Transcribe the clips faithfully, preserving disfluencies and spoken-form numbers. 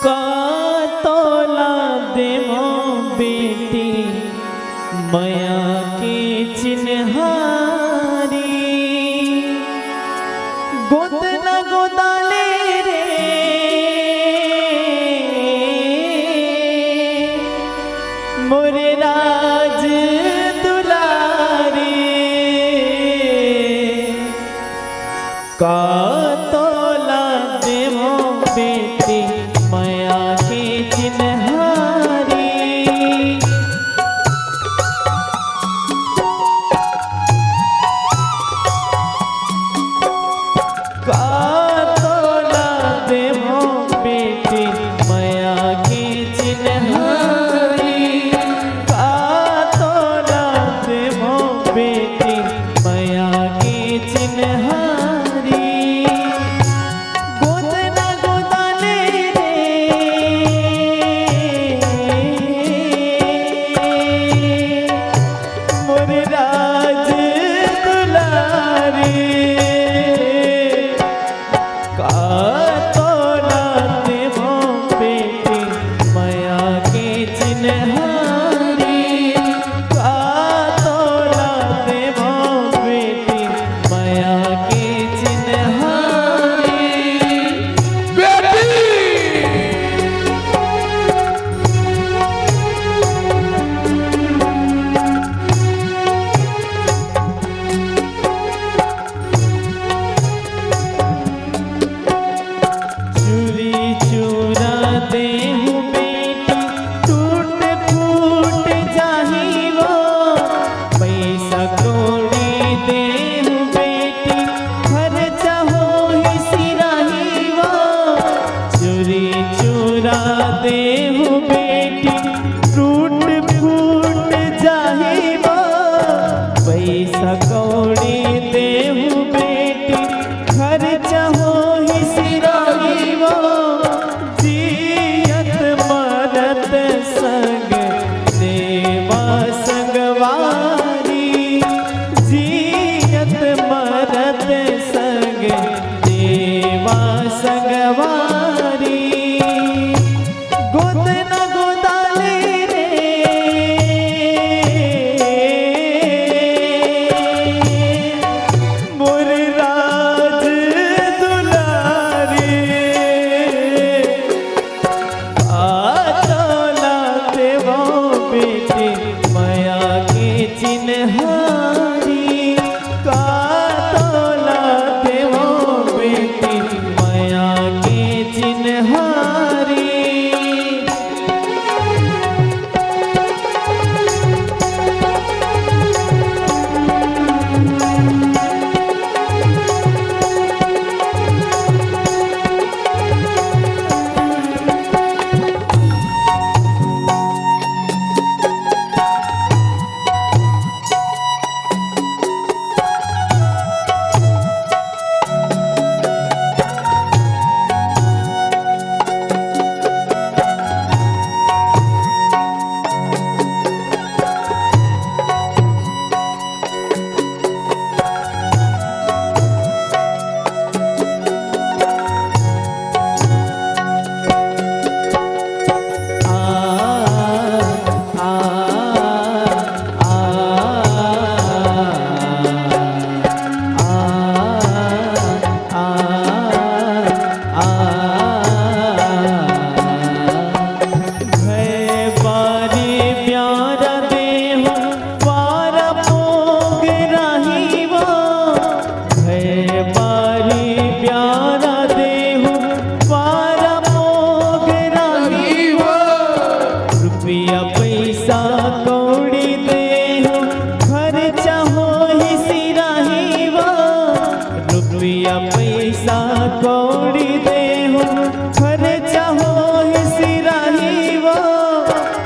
का तोला देवो बेटी मया के चिन्हारी, गोद न गोदाले रे मोरे राज दुलारी। का तोला देवो बेटी मया के चिन्हारी। का तोला देवो बेटी मया के चिन्हारी। का तोला देवो बेटी मया के चिन्हारी। गोद न गोदाले रे मोर राज दुलारी। का तोला देवो बेटी मया के चिन्हारी। का तोला देवो बेटी मया के चिन्हारी। बेटी। चूरी चूरा देहु बेटी, टूट फूट जाही वो। पैसा कौड़ी देहु बेटी, खर्चा होही सिराही वो। चूरी चूरा देहु बेटी, टूट फूट जाही वो। पैसा कौड़ी देहु बेटी, खर्चा होही सिराही वो। जियत मरत संग देवा संगवारी। जियत मरत संग देवा संगवारी। गोद न गोदाले रे मोर राज दुलारी। का तोला देवो बेटी मया के चिन्हारी। का तोला देवो बेटी मया के चिन्हारी। भय बारी प्यारा देहु, पारा पोग राही वो। भय बारी प्यारा देहु, पारा पोग राही वो। रुपया पैसा कौड़ी देहु, खर्चा होही सिराही वो। रुपया पैसा कौड़ी देहु, खर्चा होही सिराही वो।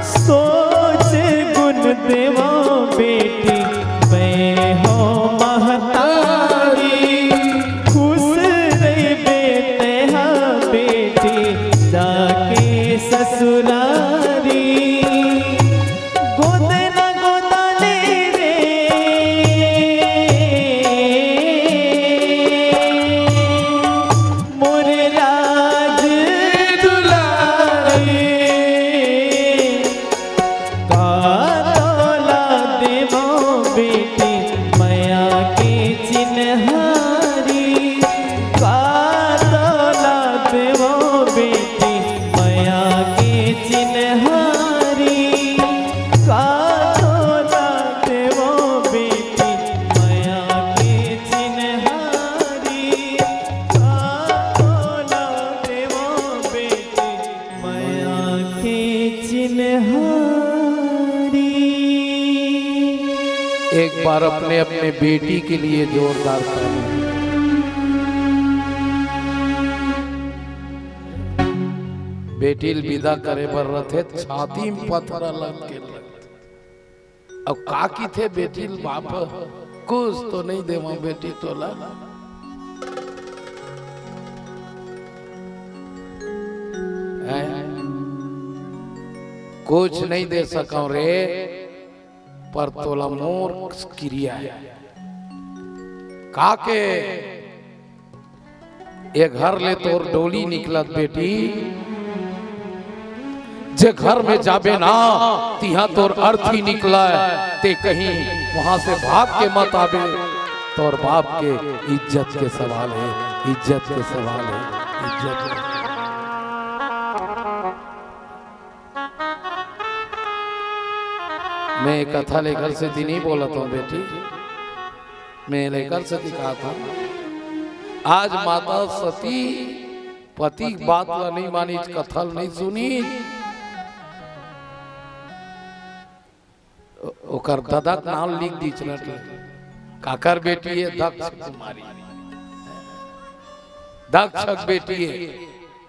सोच गुन देवो बेटी, मैं हो महतारी। खुश रहिबे तेहा बेटी, जाके ससुरारी। गोद न गोदाले रे मोर राज दुलारी। एक बार अपने अपने बेटी के लिए जोरदार ताली। बेटी ल विदा करे बर रथे, छाती में पथरा लग के रथे। अब का किथे बेटी ल बाप, कुछ तो नहीं देवा बेटी तोला। हैं? कुछ नहीं दे सकव रे, पर तोला मोर किरिया है। का के ए घर ले तोर डोली निकलत बेटी, जे घर में जाबे ना, तिहां तोर अर्थी निकलय, ते कहीं वहां से भाग के मत आबे। तोर बाप के इज्जत के सवाल है, इज्जत के सवाल है, इज्जत के। मैं ए कथा लेकर से नहीं बोलत हूं बेटी, मैं लेकर से दिखात हूं। आज माता सती पति के बात ला नहीं मानिस, कथा ला नहीं सुनिस, ओ-, ओकर ददा के नाम लिख दीस नट ले। काकर बेटी है? दक्ष कुमारी, दक्ष के बेटी है।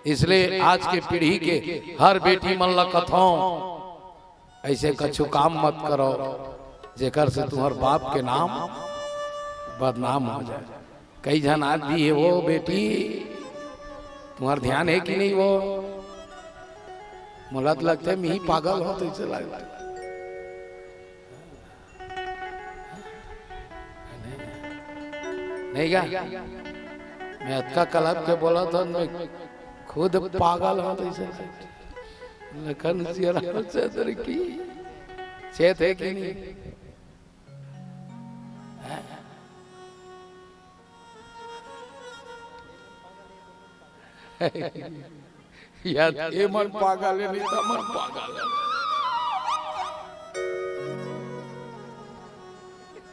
इसलिए आज के पीढ़ी के हर बेटी मन ला कथों, ऐसे कछु काम मत करो, जेकर से तुम्हार बाप के नाम बदनाम हो जाए। कई झन आज भी है वो बेटी, तुम्हार ध्यान है कि नहीं वो? मोला तो लगता है, मैं ही पागल हो तो इसे लगता है। नहीं क्या? मैं अतका कलब के बोला था, मैं खुद पागल हो तो इसे लगता है। लखन सियाराम चौधरी की चेत है कि नहीं? यार, ए मन पागल है, नहीं तो मन पागल है।